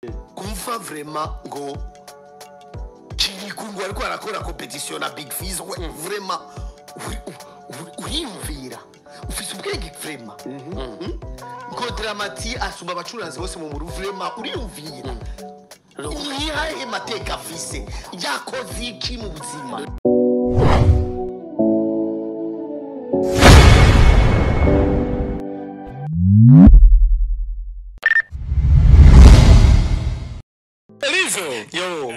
Kumva vraiment ngo Kirikungu ariko arakora competition na Big Fizz, we vraiment uriyumvira ufise ubwenge vraiment? Ngo Dramati asumba abacuranzi bose mu muru, vraiment uriyumvira nihaye mateka afise, yakoze iki mu buzima? Lizo. Yo.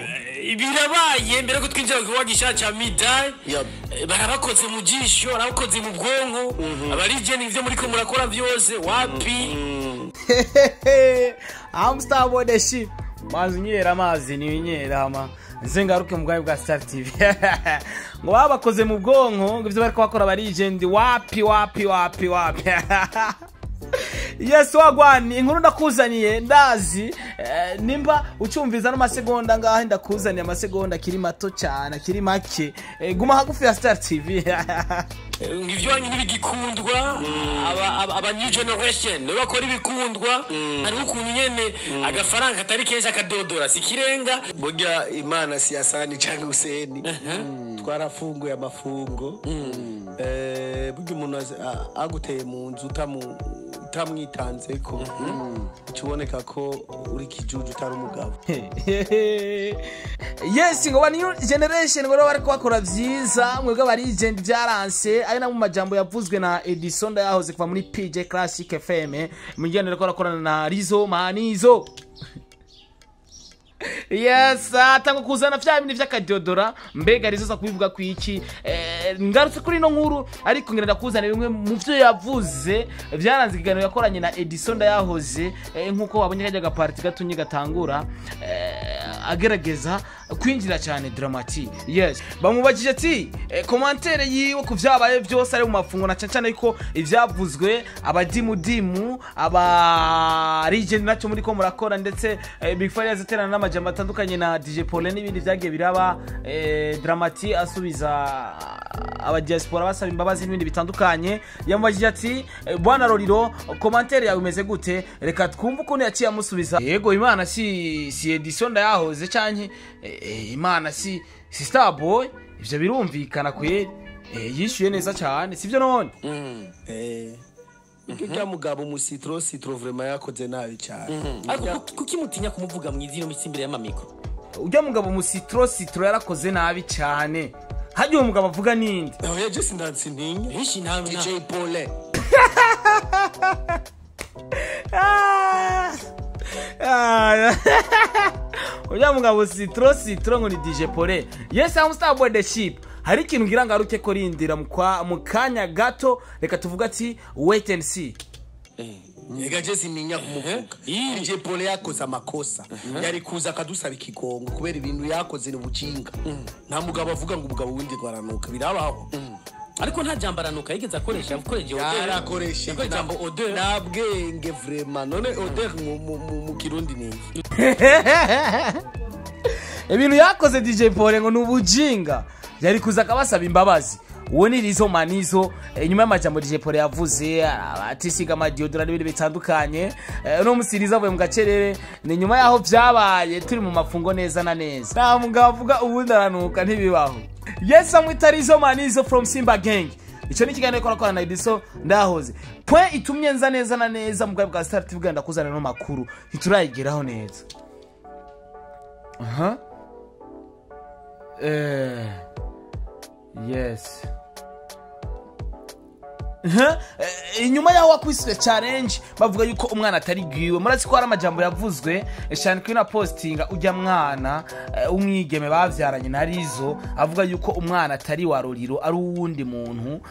Birabaye mbere ko twinjira ku kibuga gishyashya cya Midai. Yep. Barabakoze mu jisho, barabakoze mu bwonko, abarijeni ivyo muriko murakora vyose wapi. I'm Starboy the ship. Mazi unyera amazi ni unyera hama nze ngaruke mu bwayo bwa Star TV. Ngo babakoze mu bwonko, ngo ivyo bariko bakora barijendi wapi wapi wapi wapi. Yes, wagwani inkuru ndakuzaniye ndazi, nimba ucumviza n'amasegonda ngahe ndakuzaniye amasegonda akiri mato cyane akiri make, guma hagufi ya Star TV. Ngo ivyo wanyu ntibigikundwa, aba new generation nibo bakora ibikundwa. Hariho ukuntu nyene agafaranga katari kenshi akadodora si ikirenga. Burya Imana si Hasani cyangwa Huseni, twarafunguye amafungo. Burya umuntu aguteye mu nzu utamwitanzeko, uca uboneka ko uri kijuju, utari umugabo. Yes, ngo ba new generation ngo bariko bakora vyiza, mwebwe aba legend byaranse. Ari namwe mu majambo yavuzwe na Edison Ndayahoze kuva muri PJ Classic FM mu kiganiro ariko arakorana na Rizo Manizo. Yes, atanga kuzana vya bindi vy'akadiodora. Mbega Rizo aza kubivuga ku iki? Ngarutse kuri ino nkuru, ariko ngira ndakuzana bimwe mu vyo yavuze vyaranze ikiganiro yakoranye na Edison Ndayahoze, nkuko wabonye kajya gaparti gatunye gatangura, agerageza kwinjira cyane Dramati. Yes, bamubajije ati commentaire yiwe ku vyabaye vyose ari mu mafungo, na cyane cyane ko ivyavuzwe abadimudimu aba legend nacyo muri ko murakora, ndetse Big Farious aterana n'amajambo atandukanye na DJ Paul n'ibindi vyagiye biraba, Dramati asubiza aba diaspora basaba imbabazi n'ibindi bitandukanye. Yamubajije ati bwana Roriro, commentaire yawe imeze gute? Reka twumve ukuntu yaciye amusubiza. Yego, Imana si Edison Ndayahoze canke Imana si Starboy, ivyo birumvikana kweri. Yishuye neza cyane, sivyo none? Urya mugabo umusitro sitro vraiment yakoze nabi cyane. Ariko kuki mutinya kumuvuga mu izina misi imbere y'amamikro? Urya mugabo musitro sitro yarakoze nabi cyane. Hajya uwo mugabo avuga ninde? Oya, je sindansintinya. Benshi nta DJ Paulin. Ah! Ah! Urya mugabo sitro sitro ngo ni DJ Paulin. Yes, I'm Starboy the ship. Hari ikintu ngira ngaruke ko rindira mu kanya gato, reka tuvuga ati wait and see. Ega je sintinya kumuvuga. DJ Paulin yakoze amakosa, yari kuza akadusaba ikigongo kubera ibintu yakoze ni ubukinga. Nta mugabo avuga ngo umugabo w'undi ngo aranuka, birabaho? Ariko nta jambo aranuka yigeze akoresha, yakoresheje odeur. Yarakoresheje. Yakoresheje jambo odeur. Nta bwenge vraiment. None odeur mu Kirundi ni iki? Ibintu yakoze DJ Paul ngo ni ubujinga, yari kuza akabasaba imbabazi. Uwo ni Rizo Manizo, nyuma y'amajambo DJ Paul yavuze atisiga amadiodora n'ibindi bitandukanye. Uno musi Rizo avuye mu gacerere, ni nyuma yaho vyabaye turi mu mafungo neza na neza. Nta mugabo avuga ubundi aranuka, ntibibaho. Yes, amwita Rizo Manizo from Simba Gang. Ico ni ikiganiro akorana na Edison Ndahoze. Point itumye nza neza na neza mu bwa Star TV Rwanda kuzana no makuru ntiturayigeraho neza. Aha. Yes. Inyuma yaho wakwiswe challenge bavuga yuko umwana atari gwiwe, murazi ko hari amajambo yavuzwe cyane kuri na postinga ujya mwana umwigeme bavyaranye na Rizo, avuga yuko umwana atari wa Roriro ari uwundi muntu.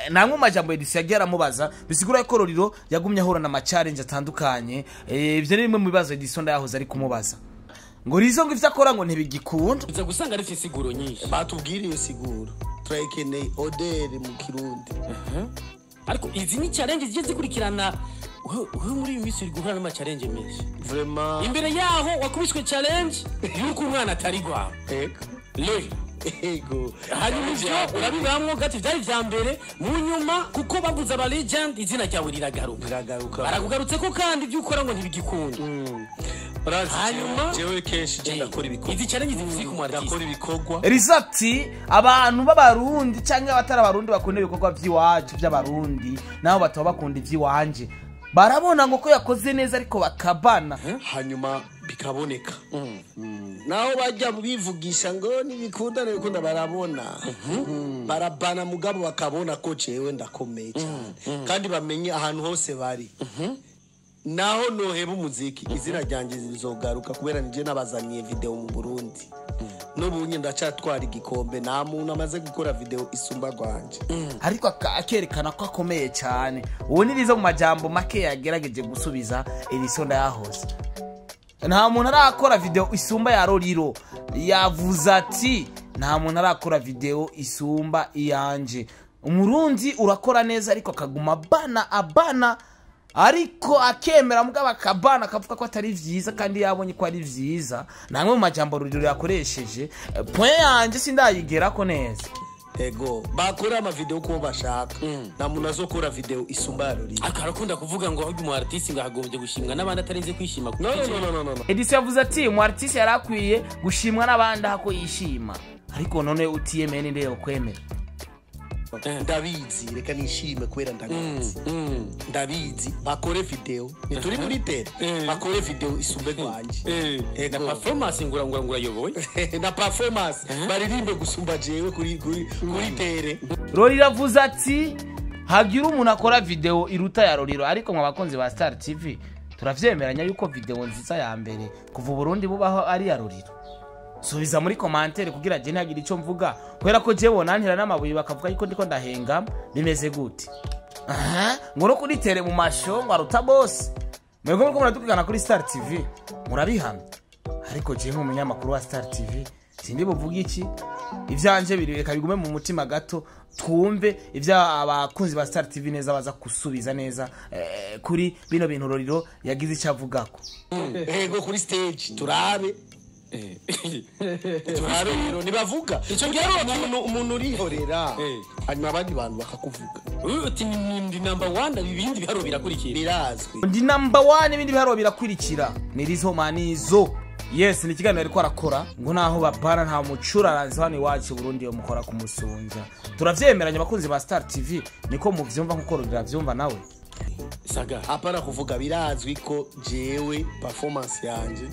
Namwe mu majambo Edison yagiye aramubaza bisigura ko Roriro yagumye ahura na ma challenge atandukanye. Ivyo ni bimwe mu bibazo Edison Ndayahoze ari kumubaza, ngo Rizo ngo ivyo akora ngo ntibigikunda. Uza gusanga ari insiguro nyinshi. Batubwira iyo siguro turayikeneye, odeur mu Kirundi. Ariko izi ni challenge zigiye zikurikirana. Wewe muri iyi minsi uri guhura n'ama challenge menshi. Vraiment. Imbere yaho wakubiswe challenge yuko umwana atari gwawe. Ego. Lejo. Ego. Hanyuma ivyo urabibamwo gati vyari vya mbere, mu nyuma kuko bavuze aba legend izina ryawe riragaruka. Biragaruka. Barakugarutse ko kandi ibyo ukora ngo ntibigikunda. Hanyuma jewe kenshi je ndakora ibikorwa, izi challenge zivuze ku mu artiste, ndakora ibikorwa. Rizo ati abantu b'Abarundi cyangwa abatari Abarundi bakunda ibikorwa by'iwacu by'Abarundi, nabo bataba bakunda iby'iwanje, barabona ngo ko yakoze neza ariko bakabana. Hanyuma bikaboneka. Naho bajya bivugisha ngo ntibikunda, ntibikunda, barabona, barabana, mugabo bakabona ko jewe ndakomeye cyane, kandi bamenye ahantu hose bari. Naho noheba umuziki, izina ryanjye rizogaruka, kubera nije nabazaniye video mu Burundi. N'ubu nye ndacatwara igikombe, nta muntu amaze gukora video isumba rwanje. Ariko akerekana ko akomeye cyane. Ubu ni Rizo mu majambo make yagerageje gusubiza Edison Ndayahoze. Nta muntu arakora video isumba ya Roriro. Yavuze ati nta muntu arakora video isumba iyanje. Umurundi urakora neza ariko akaguma abana abana, ariko akemera mugabo akabana, akavuga ko atari vyiza kandi yabonye ko ari vyiza. Namwe mu majambo Roriro yakoresheje, point yanje sindayigerako neza. Ego, bakora amavideo uko bashaka, nta muntu azokora video isumba ya Roriro. Ariko arakunda kuvuga ngo ahubwo umu artiste ngo agombye gushimwa n'abandi atarinze kwishima. No, no, no, no, no, no. Edison yavuze ati umu artiste yari akwiye gushimwa n'abandi aho yishima, ariko none utiyemeye ninde yokwemera? Ndabizi, reka nishime kubera ndabizi, ndabizi. Bakore video, ntituri muri tere, bakore video isumbe rwanje. Na performance ngura ngura ngura yoboye. Na performance, baririmbe gusumba jewe kuri tere. Roriro avuze ati hagira umuntu akora video iruta ya Roriro. Ariko mwa bakunzi ba Star TV, turavyemeranya yuko video nziza ya mbere kuva Burundi bubaho ari ya Roriro? Subiza muri commentaire kugira je ntagire ico mvuga, kubera ko jewe nantera n'amabuye bakavuga yuko ndiko ndahenga. Bimeze gute? Aha ngo no kuri tere mu masho ngo aruta bose. Mwebwe muriko muradukigana kuri Star TV murabihamya, ariko je nk'umunyamakuru wa Star TV sindi buvuga iki, ivyanje biri reka bigume mu mutima gato, twumve ivya abakunzi ba Star TV neza baza gusubiza neza kuri bino bintu Roriro yagize icyo avugako. Ego, kuri stage turabe, turabe rero nibavuga Ico icyo gihe umuntu urihorera, hanyuma abandi bantu bakakuvuga. Uti ndi number 1, ibindi biharuro birakurikira. Birazwi. Ndi number 1, ibindi biharuro birakurikira. Ni Rizo Manizo. Yes, ni ikiganiro ariko arakora ngo naho babana nta mucuraranzi hano iwacu Burundi yo mukora kumusunja. Turavyemeranya abakunzi ba Star TV, niko muvyumva nkuko Roriro avyumva nawe? Saga. Apana kuvuga, birazwi ko jewe performance yanje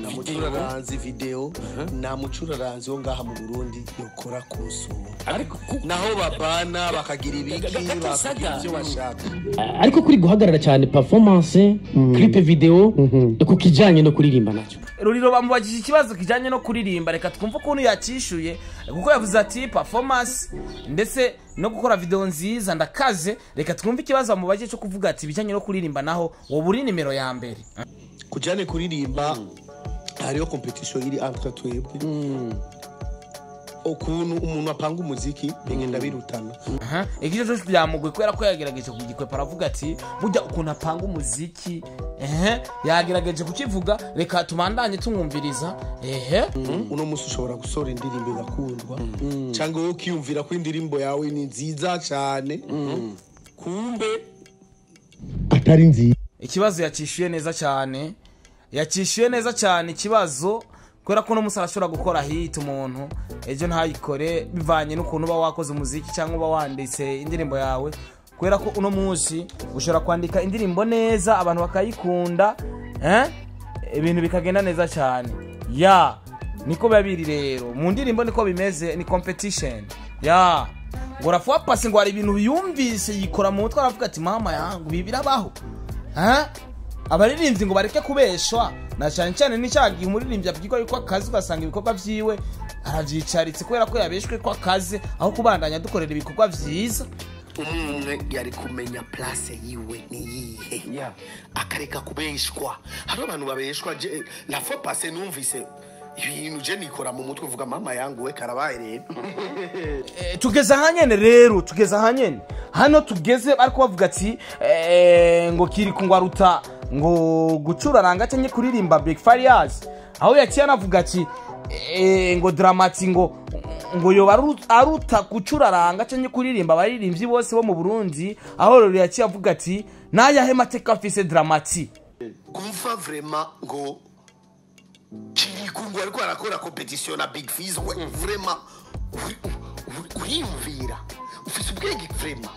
na mucuraranzi video na mucuraranzi wo ngaha mu Burundi yokora kunsumba. Ariko Naho babana bakagira ibiki, Gato. bakagira Saga. ivyo bashaka. Ariko kuri guhagarara cyane performance, clip, video, ku kijanye no kuririmba nacyo. Ruriro bamubajije ikibazo kijanye no kuririmba, reka twumve ukuntu yacishuye, kuko yavuze ati performance ndetse no gukora video nziza ndakaze. Reka twumve ikibazo bamubajije cyo kuvuga ati ibijanye no kuririmba naho wowe uri nimero ya mbere. Kujane kuririmba, hariho competition iri entre twebwe, ukuntu umuntu apanga umuziki bigenda birutana. Aha, igice cyose byamugwe kubera ko yagerageje kugikwepa, aravuga ati burya ukuntu apanga umuziki, ehe, yagerageje kukivuga. Reka tubandanye tumwumviriza, ehe. Uno munsi ushobora gusohora indirimbo igakundwa, cyangwa wowe ukiyumvira ko indirimbo yawe ni nziza cyane, kumbe atari nziza. Ikibazo yacishuye neza cyane, yacishuye neza cyane ikibazo, kubera ko uno munsi arashobora gukora hit umuntu ejo ntayikore, bivanye n'ukuntu uba wakoze umuziki cyangwa uba wanditse indirimbo yawe, kubera ko uno munsi ushobora kwandika indirimbo neza abantu bakayikunda, ibintu bikagenda neza cyane. Ya niko biba biri rero mu ndirimbo, niko bimeze, ni competition. Ya ngo rafuwa pasi ngo hari ibintu yumvise yikora mu mutwe, aravuga ati mama yangu ibi birabaho. Abaririmbyi ngo bareke kubeshwa, na cyane cyane n'icyagihe umuririmbyi abwirwa yuko akazi, ugasanga ibikorwa vyiwe aravyicaritse kubera ko yabeshwe ko akazi, aho kubandanya dukorera ibikorwa vyiza. Umwe yari kumenya place yiwe ni yihe, akareka kubeshwa. Hari abantu babeshwa. Je la fois passée numvise ibintu je nikora mu mutwe, uvuga mama yangu we karabaye rero. Tugeze ahanyene rero, tugeze ahanyene hano tugeze, ariko bavuga ati ngo kiri kungwaruta ngo gucuraranga cyangwa kuririmba Big Farious, aho yaciye anavuga ati ngo Dramati ngo yoba aruta gucuraranga cyangwa kuririmba abaririmbyi bose bo mu Burundi, aho rero yaciye avuga ati nayahe mateka afise Dramati? Kumva vraiment ngo Kirikungu ariko arakora competition na Big Fizzo. We vraiment uriyumvira, ufise ubwenge vraiment.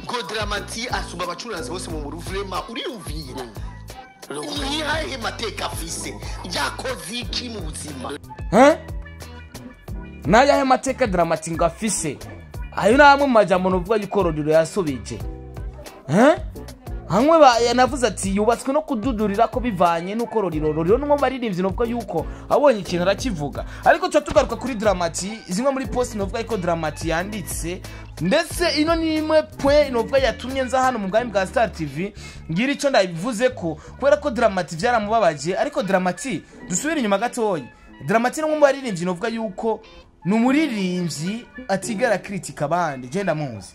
Ngo Dramati asumba abacuranzi bose mu muru, vraiment uriyumvira, nihahe mateka afise? Yakoze iki mu buzima? Hein? N'ayahe mateka Dramati ngo afise? Ayo ni amwe mu majambo novuga yuko Roriro yasubije. Hein? Hamwe yanavuze ati yubatswe no kududurira ko bivanye nuko Roriro n'umwe mu baririmbyi novuga yuko abonye ikintu arakivuga. Ariko tuca tugaruka kuri Dramati, zimwe muri post novuga yuko Dramati yanditse, ndetse ino ni imwe point novuga yatumye nza hano mu bwami bwa Star TV ngira ico ndabivuze ko kubera ko Dramati byaramubabaje. Ariko Dramati, dusubire inyuma gatoya, Dramati n'umwe mu baririmbyi novuga yuko ni umuririmbyi atigera kritika abandi, je ndamuzi.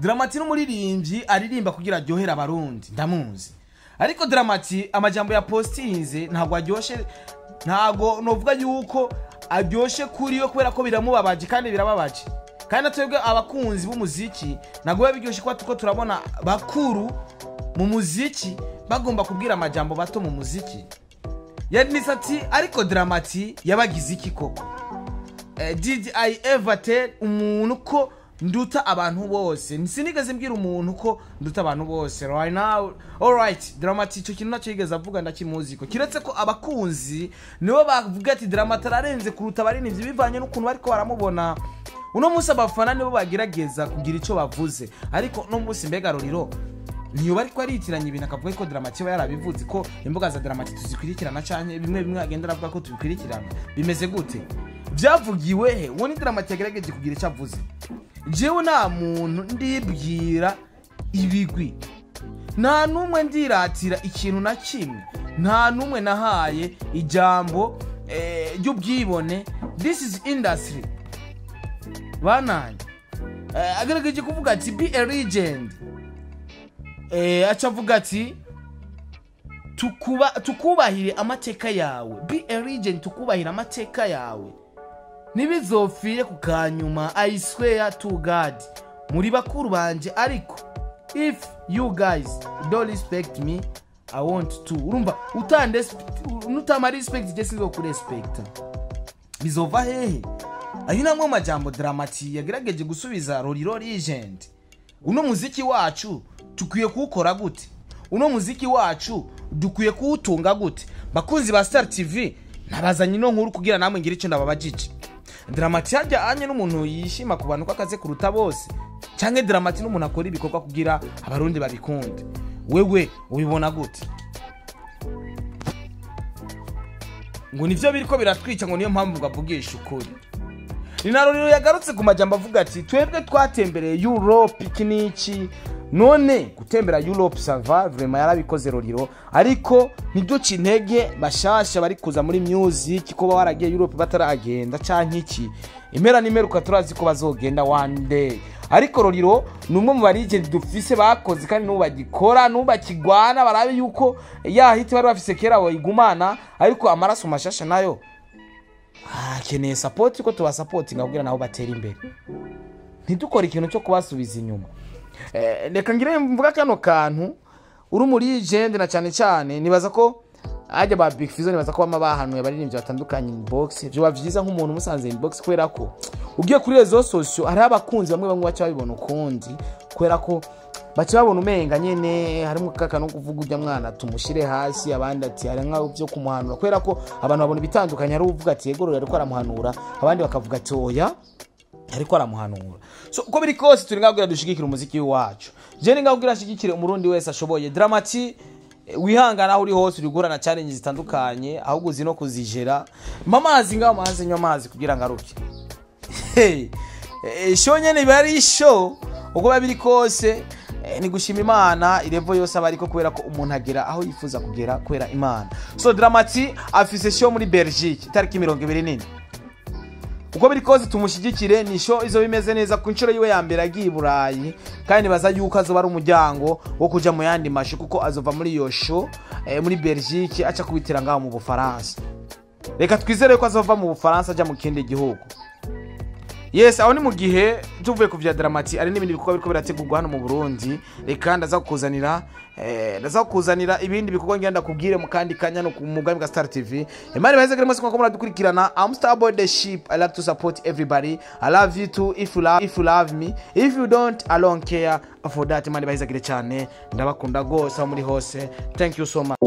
Dramati n'umuririmbyi aririmba kugira aryohere abarundi, ndamuzi. Ariko Dramati amajambo ya postinze ntabwo aryoshe, ntabwo novuga yuko aryoshe kuri yo, kubera ko biramubabaje kandi birababaje. Kandi natwebwe abakunzi b'umuziki ntabwo biba biryoshe kuba tuko turabona bakuru mu muziki bagomba kubwira amajambo bato mu muziki. Yanditse ati ariko Dramati yabagize iki koko? Did I ever tell umuntu ko nduta abantu bose? Sinigeze mbwira umuntu ko nduta abantu bose right now. Alright, Dramati ico kintu nacyo yigeze avuga ndakimuzi ko kiretse ko abakunzi nibo bavuga ati Dramati ararenze kuruta abaririmbyi bivanye n'ukuntu bariko baramubona uno munsi. Abafana nibo bagerageza kugira ico bavuze, ariko no munsi mbega Roriro ntiyoba ariko aritiranya ibintu akavuga ko Dramati aba yarabivuze, ko imbuga za Dramati tuzikurikirana canke bimwe bimwe agenda aravuga ko tubikurikirana, bimeze gute? Byavugiwe he? Uwo ni Dramati yagerageje kugira icyo avuze. Jewe nta muntu ndibwira ibigwi, nta n'umwe ndiratira ikintu na kimwe, nta n'umwe nahaye ijambo ry'ubwibone. This is industry bananye. Agerageje kuvuga ati be a legend. Aca avuga ati tukubahire amateka yawe, be a legend, tukubahire amateka yawe, ntibizopfire ku kanyuma. I swear to God muri bakuru banje, ariko if you guys don't respect me, I want to. Urumva nutama respect je sinzokurespecta, bizova hehe? Ayo ni amwe mu majambo Dramati yagerageje gusubiza Roriro Legend. Uno muziki wacu tukwiye kuwukora gute? Uno muziki wacu dukwiye kuwutunga gute? Bakunzi ba Star TV, nabazanye ino nkuru kugira namwe ngire icyo ndababajije. Dramati hajya anye n'umuntu yishima ku bantu ko akaze kuruta bose, canke Dramati n'umuntu akora ibikorwa kugira abarundi babikunde? Wewe ubibona gute? Ngo nivyo biriko biratwica, ngo niyo mpamvu ngavugisha ukuri. Ni na Roriro yagarutse ku majambo avuga ati twebwe twatembereye Europe iki n'iki. None gutembera Europe ça va, vraiment yarabikoze Roriro, ariko ntiduce intege bashasha bari kuza muri music ko baragiye Europe bataragenda canke iki, impera n'imeruka turazi ko bazogenda one day. Ariko Roriro ni umwe mu barigenti dufise bakoze kandi n'ubu bagikora, n'ubu bakigwana, barabe yuko ya hit bari bafise kera bayigumana, ariko amaraso mashasha nayo akeneye support, ko tubasupportinga kugira nabo batera imbere, ntidukore ikintu cyo kubasubiza inyuma. Reka ngire mvuga kano kantu uri muri legend, na cyane cyane nibaza ko ajya ba Big Fizzo, nibaza ko bama bahanuye abaririmbyi batandukanye inbox. Byoba byiza nk'umuntu umusanze inbox, kubera ko ugiye kuri réseaux sociaux hariho abakunzi bamwe bamwe baca babibona ukundi, kubera ko baca babona umenga nyene harimo kaka no kuvuga ujya mwana tumushyire hasi, abandi ati hari nkaho byo kumuhanura, kubera ko abantu babona ibitandukanye. Hari uvuga ati yego ariko aramuhanura, abandi bakavuga ati oya ariko aramuhanura. So uko biri kose turi ngabwira dushigikira umuziki wacu. Je ni ngabwira ashigikire umurundi wese ashoboye. Dramati, wihangana aho uri hose, uri guhura na challenge zitandukanye, ahubwo uzi no kuzijera. Mpa amazi ngaho, mazi nywa amazi kugira ngaruke. Hey, show nyene iba ari show, uko biba biri kose ni gushima Imana irevo yose aba ariko, kubera ko umuntu agera aho yifuza kugera kubera Imana. So Dramati afise show muri Belgique itariki 24. Uko biri kose tumushyigikire, ni show izo bimeze neza ku nshuro yiwe ya mbere agiye i Burayi, kandi nibaza yuko azoba ari umuryango wo kuja mu yandi masho, kuko azova muri iyo show muri Belgique aca kubitira ngaho mu Bufaransa. Reka twizere ko azova mu Bufaransa aja mu kindi gihugu. Yes, aho ni mu gihe tuvuye ku vya Dramati, ari n'ibindi bikorwa biriko birategurwa hano mu Burundi. Reka ndaza kukuzanira ibindi bikorwa, ngenda kubwire mu kandi kanya no ku mugambi bwa Star TV. Imana ibaheze kuri mwese mwako muradukurikirana. I'm Starboy the Ship. I love to support everybody. I love you too if you love me. If you don't, I don't care for that. Imana ibahezagire cyane, ndabakunda gose aho muri hose. Thank you so much.